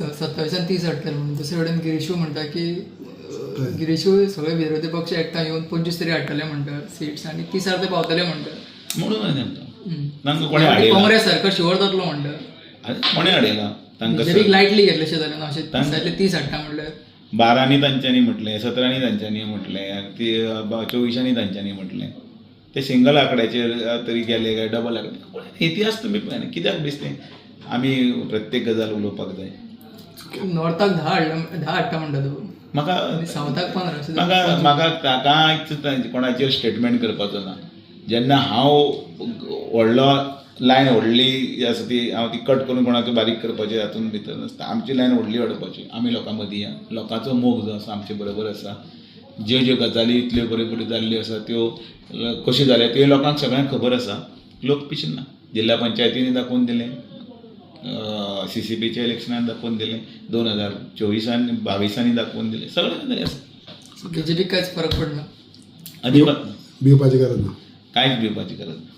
27आन 30 हाडटले म्हणून. दुसरे कडेन गिरीशू म्हणटा की गिरीशू सगळे विरोधी पक्ष एकठांय येवन 25 तरी हाडटले म्हणटा सिट्स आनी 30 ते पावतले म्हणटा. म्हणून तांकां तांकां कोणें हाडयला? काँग्रेस सरकार शुअर जातलो म्हणटा. आरे, कोणें हाडयला तांकां? बीजेपीक लायटली घेतलेशें जालें ना अशें, 30आंतले 30 हाडटा म्हणल्यार? 12नी तांच्यांनी म्हटलें, 17नी तांच्यांनी म्हटलें आनी ती 24नी तांच्यांनी म्हटलें. ते सिंगल आंकड्याचेर तरी गेले काय डबल आंकडे, इतिहास तुमी पळय. कित्याक बेश्टें आमी प्रत्येक गजाल उलोवपाक जाय? नॉर्थाक 10 हाडला, 10 हाडटा म्हणटा तूं. म्हाका आनी सावथाक 15 अशें. म्हाका म्हाका कांयच कोणाचेर स्टेटमेंट करपाचो ना. जेन्ना हांव व्हडलो लायन व्हडली आसा ती हांव ती कट करून कोणाचो बारीक करपाचें हातूंत भितर नासता. आमची लायन व्हडली हाडपाची. आमी लोकां मदीं या, लोकांचो मोग जो आसा आमचे बरोबर आसा. ज्यो ज्यो गजाली इतल्यो बऱ्यो बऱ्यो जाल्ल्यो आसा, त्यो कश्यो जाल्या त्यो लोकांक सगळ्यांक खबर आसा. लोक पिशे ना. जिल्हा पंचायतींनी दाखोवन दिलें, सीसीपीच्या इलेक्शनान दाखोवन दिलें, 2024आन 22आंनी दाखोवन दिलें, सगळें गजाली आसा. बीजेपीक कांयच फरक पडना? अजिबात ना. भिवपाची गरज ना. कांयच भिवपाची गरज ना.